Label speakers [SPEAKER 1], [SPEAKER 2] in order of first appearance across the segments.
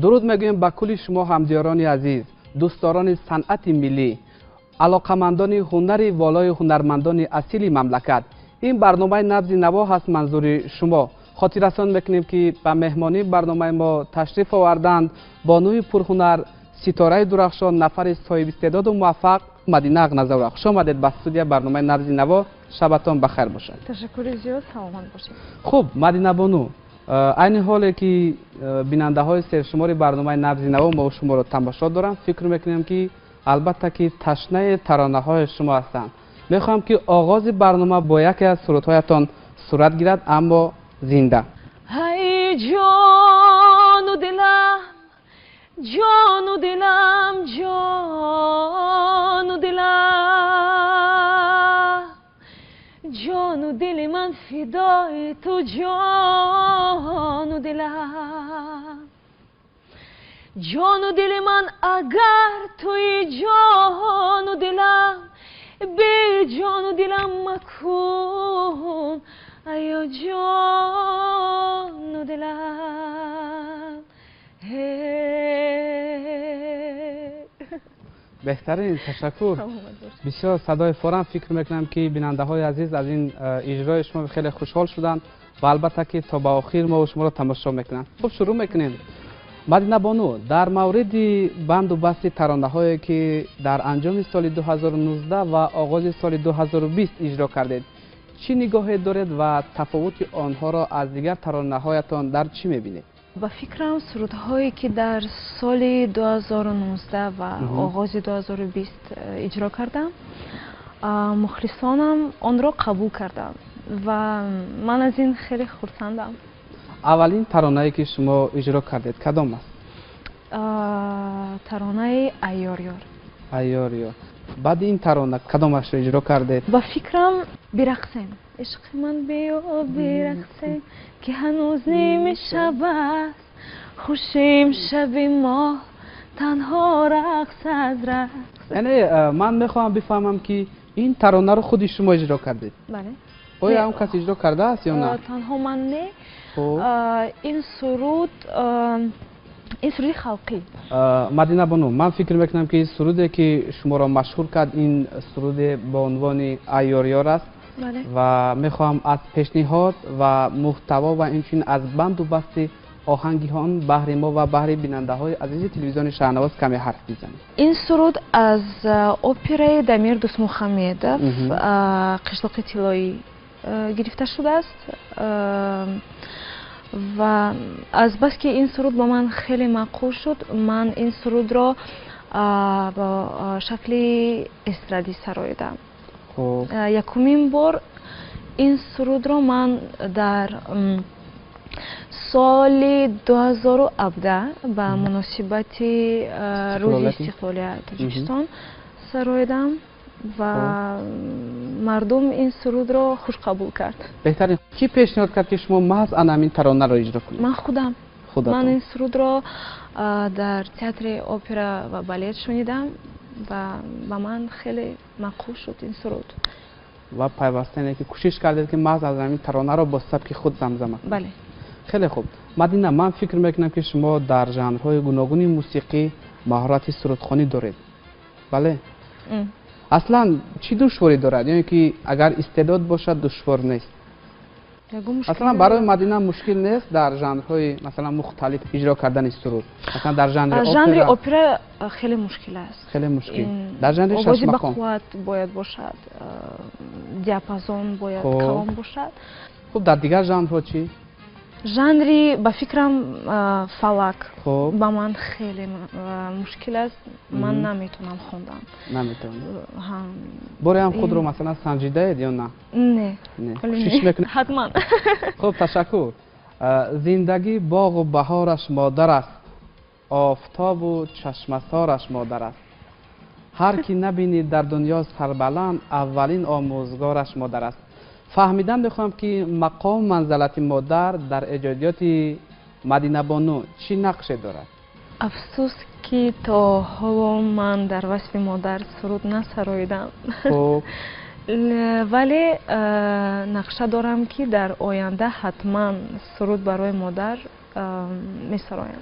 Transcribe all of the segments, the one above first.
[SPEAKER 1] Дуруд мегӯем ба кулли шумо ҳамдиёрони азиз, дӯстдорони санъати миллӣ, алоқамандони ҳунари волои ҳунармандони асили мамлакат. Ин барномаи Набзи наво ҳаст манзури шумо. Хотиррасон мекунем, ки ба меҳмонии барномаи мо ташриф оварданд бонуи пурҳунар, ситораи дурахшон, нафари соҳибистеъдоду муваффақ Мадина Ағназарова. Хуш омадед ба студия барномаи Набзи наво. Шабатон ба хайр бошад.
[SPEAKER 2] Ташаккури зиёд, саломат бошед.
[SPEAKER 1] Хуб, Мадина бону, айни ҳоле ки бинандаҳои сершумори барномаи Набзи наво мо шуморо тамошо доранд, фикр мекунем, ки албатта ки ташнаи таронаҳои шумо ҳастанд. Мехоҳам, ки оғози барнома бо яке аз сурудҳоятон сурат гирад, аммо зинда.
[SPEAKER 2] Ҳай, ҷону дилам, ҷону дилам, ҷону дилам, ҷону дили ман фидои ту, ҷону дилам, ҷону дили ман агар туи, ҷону дилам, беҷону дилам макун, аё ҷону дилам.
[SPEAKER 1] Беҳтарин, ташаккур. Бисёр садои форам. Фикр мекунам, ки бинандаҳои азиз аз ин иҷрои шумо хеле хушҳол шуданд ва албатта ки то ба охир мо шуморо тамошо мекунанд. Хуб, шурӯъ мекунем. Мадина бону, дар мавриди банду басти таронаҳое, ки дар анҷоми соли 2019 ва оғози соли 2020 иҷро кардед, чӣ нигоҳе доред ва тафовути онҳоро аз дигар таронаҳоятон дар чӣ мебинед?
[SPEAKER 2] Ба фикрам, сурудҳое, ки дар соли 2019 ва оғози 2020 иҷро кардам, мухлисонам онро қабул карданд ва ман аз ин хеле хурсандам.
[SPEAKER 1] Аввалин таронае, ки шумо иҷро кардед, кадом аст?
[SPEAKER 2] Таронаи Айёр ёр.
[SPEAKER 1] Айёр ёр. Баъди ин тарона кадомашро иҷро кардед?
[SPEAKER 2] Ба фикрам, Бирақсем, ишқи ман, биё бирақсем, ки ҳанӯз нимшаб аст, хушем шаби мо, танҳо рақс аз рақс.
[SPEAKER 1] Яъне ман мехоҳам бифаҳмам, ки ин таронаро худи шумо иҷро кардед?
[SPEAKER 2] Бале.
[SPEAKER 1] Оё он кас иҷро кардааст ё на?
[SPEAKER 2] Танҳо ман не. Ин суруд, ин суруди халқӣ.
[SPEAKER 1] Мадина бону, ман фикр мекунам, ки суруде, ки шуморо машҳур кард, ин суруде бо унвони Айёр ёр аст. Ва мехоҳам аз пешниҳод ва муҳтаво ва инчунин аз банду басти оҳанги он баҳри мо ва баҳри бинандаҳои азизи телевизиони Шаҳнавоз каме ҳарф бизанед.
[SPEAKER 2] Ин суруд аз операи Дамир Дӯстмухамедов «Қишлоқи тиллоӣ» гирифта шудааст ва азбаски ин суруд ба ман хеле маъқул шуд, ман ин сурудро бо шакли эстрадӣ сароидам. Якумин бор ин сурудро ман дар соли 2017 ба муносибати Рӯзи истиқлолияти Тоҷикистон сароидам ва мардум ин сурудро хуш қабул кард.
[SPEAKER 1] Беҳтарин. Кӣ пешниҳод кард, ки шумо маҳз ана ҳамин таронаро иҷро кунед?
[SPEAKER 2] Ман худам. Ман ин сурудро дар театри опера ва балет шунидам ва ба ман хеле маъқул шуд ин суруд.
[SPEAKER 1] Ва пайваста ки кӯшиш кардед, ки маҳз аз ҳамин таронаро бо сабки худ замзама кунед?
[SPEAKER 2] Бале.
[SPEAKER 1] Хеле хуб. Мадина, ман фикр мекунам, ки шумо дар жанрҳои гуногуни мусиқӣ маҳорати сурудхонӣ доред, бале? Аслан чӣ душворӣ дорад, ё ки агар истеъдод бошад, душвор нест? Аслан барои Мадина мушкил нест дар жанрҳои, масалан, мухталиф иҷро кардани суруд, масалан, дар жанри
[SPEAKER 2] Жанри опера хеле мушкил аст.
[SPEAKER 1] Хеле мушкил. Дар жанри
[SPEAKER 2] овози бақувват бояд бошад, диапазон бояд калон бошад.
[SPEAKER 1] Хуб, дар дигар жанрҳо чӣ?
[SPEAKER 2] Жанри, ба фикрам, фалак ба ман хеле мушкил аст, ман наметавонам хондан.
[SPEAKER 1] Наметавонед? Боре ҳам худро, масалан, санҷидаед ё на?
[SPEAKER 2] Не.
[SPEAKER 1] Кӯшиш мекунед?
[SPEAKER 2] Ҳатман.
[SPEAKER 1] Хуб, ташаккур. Зиндагӣ боғу баҳораш модар аст, офтобу чашмасораш модар аст, ҳар ки набинӣ дар дунё сарбаланд, аввалин омӯзгораш модар аст. Фаҳмидан мехоҳам, ки мақому манзалати модар дар эҷодиёти Мадинабону чӣ нақше дорад?
[SPEAKER 2] Афсӯс, ки то ҳоло ман дар васфи модар суруд насароидам, вале нақша дорам, ки дар оянда ҳатман суруд барои модар месароям.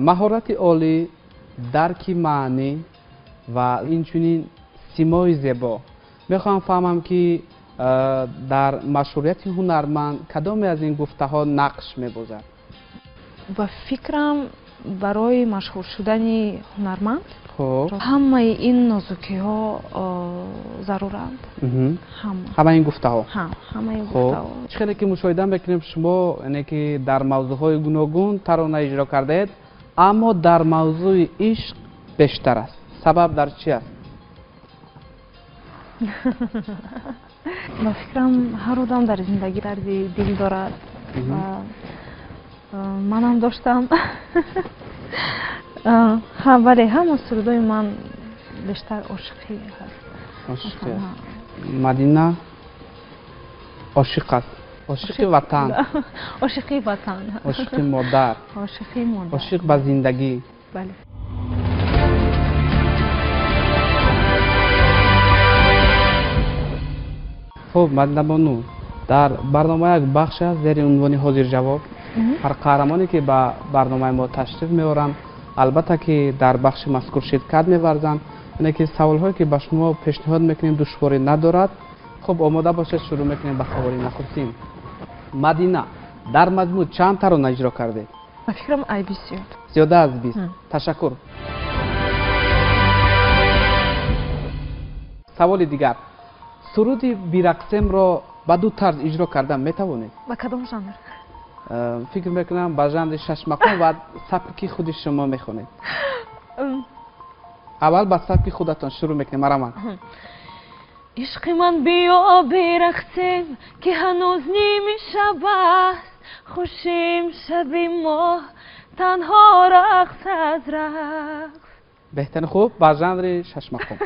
[SPEAKER 1] Маҳорати олӣ, дарки маънӣ ва инчунин симои зебо. Мехоҳам фаҳмам, ки дар машҳурияти ҳунарманд кадоме аз ин гуфтаҳо нақш мебозад?
[SPEAKER 2] Ба фикрам, барои машҳур шудани ҳунарманд ҳамаи ин нозукиҳо заруранд.
[SPEAKER 1] Ҳамаи ин гуфтаҳо?
[SPEAKER 2] Ҳамаи ин гуфтаҳо.
[SPEAKER 1] Чӣ хеле ки мушоҳида мекунем, шумо яъне ки дар мавзӯъҳои гуногун тарона иҷро кардаед, аммо дар мавзӯи ишқ бештар аст. Сабаб дар чи аст?
[SPEAKER 2] Ба фикрам, ҳар одам дар зиндагӣ дарди дил дорад ва манам доштам. Ҳа, бале, ҳама сурудои ман бештар ошиқӣ ҳаст.
[SPEAKER 1] Ошиқӣ аст. Мадина ошиқ аст. Ошиқи ватан.
[SPEAKER 2] Ошиқи ватан.
[SPEAKER 1] Ошиқи модар.
[SPEAKER 2] Ошиқи модар.
[SPEAKER 1] Ошиқ ба зиндагӣ.
[SPEAKER 2] Бале.
[SPEAKER 1] Хуб, Мадина бону, дар барнома як бахш аст зери унвони ҳозирҷавоб. Ҳар қаҳрамоне ки ба барномаи мо ташриф меоранд, албатта ки дар бахши мазкур ширкат меварзанд. Яъне ки саволҳое ки ба шумо пешниҳод мекунем, душворӣ надорад. Хуб, омода бошед, шурӯъ мекунем ба саволи нахустин. Мадина, дар маҷмӯъ чанд тарона иҷро кардед?
[SPEAKER 2] Ба фикрам, ай 20 зиёд.
[SPEAKER 1] Зиёда аз 20. Ташаккур. Саволи дигар. Суруди бирақсемро ба ду тарз иҷро кардан метавонед?
[SPEAKER 2] Ба кадом жанр?
[SPEAKER 1] Фикр мекунам, ба жанри шашмақом ва сабки худи шумо мехонед. Аввал ба сабки худатон шурӯъ мекунем. Мараман.
[SPEAKER 2] Ишқи ман, биё бирақсем, ки ҳанӯз ними шаб аст, хушим шаби моҳ, танҳо рақс аз рақс.
[SPEAKER 1] Беҳтарин. Хуб, ба жанри шашмақом.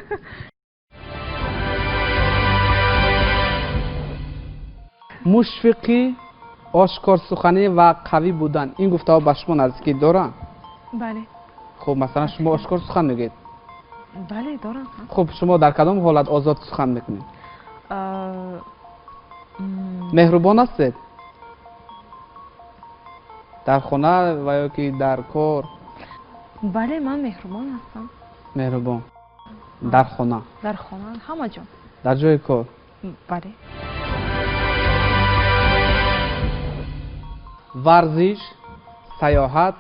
[SPEAKER 1] Мушфиқӣ, ошкорсуханӣ ва қавӣ будан, ин гуфтаҳо ба шумо наздикӣ доранд?
[SPEAKER 2] Бале.
[SPEAKER 1] Хуб, масалан, шумо ошкор сухан мегӯед?
[SPEAKER 2] Бале, дорам.
[SPEAKER 1] Хуб, шумо дар кадом ҳолат озод сухан мекунед? Меҳрубон ҳастед дар хона ва ё ки дар кор?
[SPEAKER 2] Бале, ман меҳрубон ҳастам.
[SPEAKER 1] Меҳрубон дар хона?
[SPEAKER 2] Дар хона, ҳама ҷо.
[SPEAKER 1] Дар ҷои кор?
[SPEAKER 2] Бале.
[SPEAKER 1] Варзиш, саёҳат,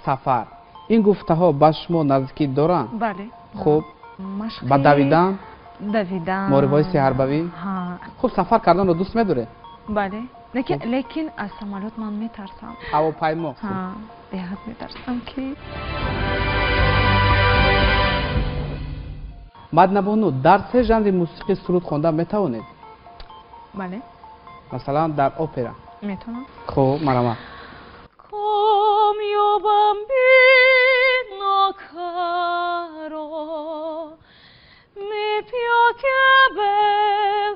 [SPEAKER 1] сафар, ин гуфтаҳо ба шумо наздикӣ доранд?
[SPEAKER 2] Бале.
[SPEAKER 1] Хуб, ба давидан?
[SPEAKER 2] Давидан.
[SPEAKER 1] Муробиҳои сеҳарбавӣ. Хуб, сафар карданро дӯст медоред?
[SPEAKER 2] Бале, лекин аз самолёт ман метарсам.
[SPEAKER 1] Ҳавопаймо?
[SPEAKER 2] Беҳад метарсам ки.
[SPEAKER 1] Мадинабону, дар се жанри мусиқӣ суруд хонда метавонед?
[SPEAKER 2] Бале.
[SPEAKER 1] Масалан, дар опера?
[SPEAKER 2] Метавонам.
[SPEAKER 1] Хуб, марҳамат.
[SPEAKER 2] Come io bambino caro, mi piace bel.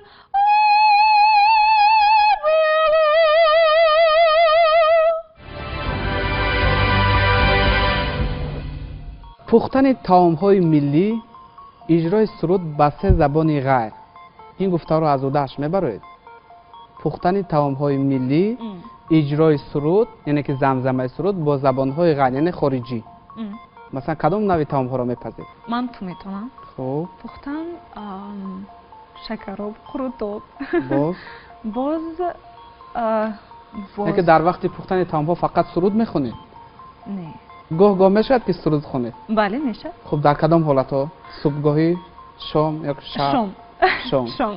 [SPEAKER 1] Пухтани таомҳои миллӣ, иҷрои суруд ба се забони ғайр, ин гуфтаҳоро аз удааш мебароед? Пухтани таомҳои миллӣ, иҷрои суруд, яъне ки замзамаи суруд бо забонҳои ғайр, яъне хориҷӣ. Масалан, кадом нави таомҳоро мепазед?
[SPEAKER 2] Ман ту метавонам.
[SPEAKER 1] Хуб.
[SPEAKER 2] Пухтан шакароб, қурутоб.
[SPEAKER 1] Боз?
[SPEAKER 2] Боз.
[SPEAKER 1] Яъне ки дар вақти пухтани таомҳо фақат суруд мехонед?
[SPEAKER 2] Не.
[SPEAKER 1] Гоҳ гоҳ мешавад, ки суруд хонед?
[SPEAKER 2] Бале, мешавад.
[SPEAKER 1] Хуб, дар кадом ҳолатҳо? Субҳгоҳӣ, шом ё шаб?
[SPEAKER 2] Шом.
[SPEAKER 1] Шом.
[SPEAKER 2] Шом.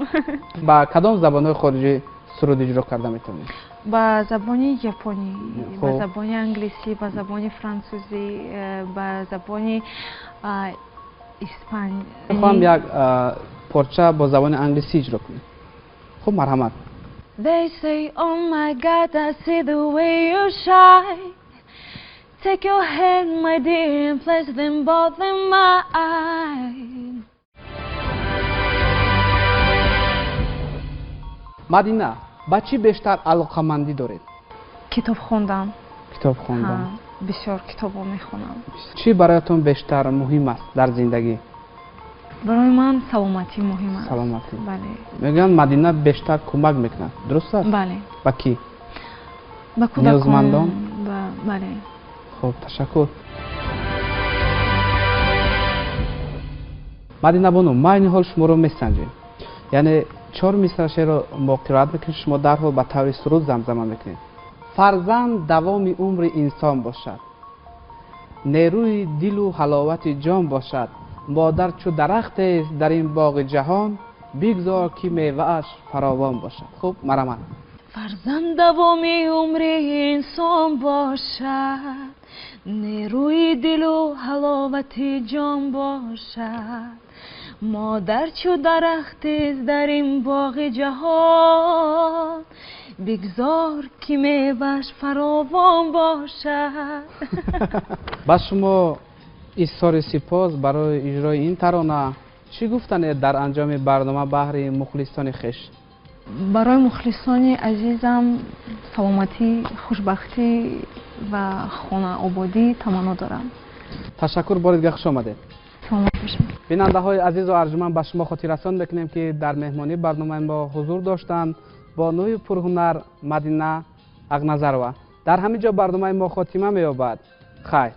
[SPEAKER 1] Ба кадом забонҳои хориҷӣ суруд иҷро карда метавонед?
[SPEAKER 2] Ба забони японӣ, ба забони англисӣ, ба забони франсузӣ, ба забони испанӣ.
[SPEAKER 1] Мехоҳам як порча бо забони англисӣ иҷро кунед. Хуб, марҳамат.
[SPEAKER 2] They say, oh my God, I see the way you shine. Take your hand, my dear, and place them both in mine.
[SPEAKER 1] Мадина, ба чӣ бештар алоқамандӣ доред?
[SPEAKER 2] Китоб хондан.
[SPEAKER 1] Китоб хондан.
[SPEAKER 2] Бисёр китобҳо мехонам.
[SPEAKER 1] Чӣ бароятон бештар муҳим аст дар зиндагӣ?
[SPEAKER 2] Барои ман саломатӣ муҳим аст.
[SPEAKER 1] Саломатӣ.
[SPEAKER 2] Бале.
[SPEAKER 1] Мегӯянд, Мадина бештар кӯмак мекунад, дуруст аст?
[SPEAKER 2] Бале.
[SPEAKER 1] Ба кӣ?
[SPEAKER 2] Ба кӯдакон.
[SPEAKER 1] Ниёзмандон?
[SPEAKER 2] Бале.
[SPEAKER 1] Хуб, ташаккур. Мадина бону, ма айни ҳол шуморо месанҷем, яъне чор мисра шеърро мо қироат мекунем, шумо дарҳол ба таври суруд замзама мекунед. Фарзанд давоми умри инсон бошад, нерӯи дилу ҳаловати ҷон бошад, модар чу дарахтест дар ин боғи ҷаҳон, бигзор ки мевааш фаровон бошад. Хуб, марҳамат.
[SPEAKER 2] Фарзанд давоми умри инсон бошад, нерӯи дилу ҳаловати ҷон бошад, модар чу дарахтест дар ин боғи ҷаҳон, бигзор ки мевааш фаровон бошад.
[SPEAKER 1] Ба шумо изҳори сипос барои иҷрои ин тарона. Чӣ гуфтанед дар анҷоми барнома баҳри мухлисони хеш?
[SPEAKER 2] Барои мухлисони азизам саломатӣ, хушбахтӣ ва хонаободӣ таманно дорам.
[SPEAKER 1] Ташаккур, бори дигар хуш омадед.
[SPEAKER 2] Саломат бошед.
[SPEAKER 1] Бинандаҳои азизу арҷуманд, ба шумо хотиррасон мекунем, ки дар меҳмонии барномаи мо ҳузур доштанд бонуи пурҳунар Мадина Ағназарова. Дар ҳамин ҷо барномаи мо хотима меёбад. Хайр.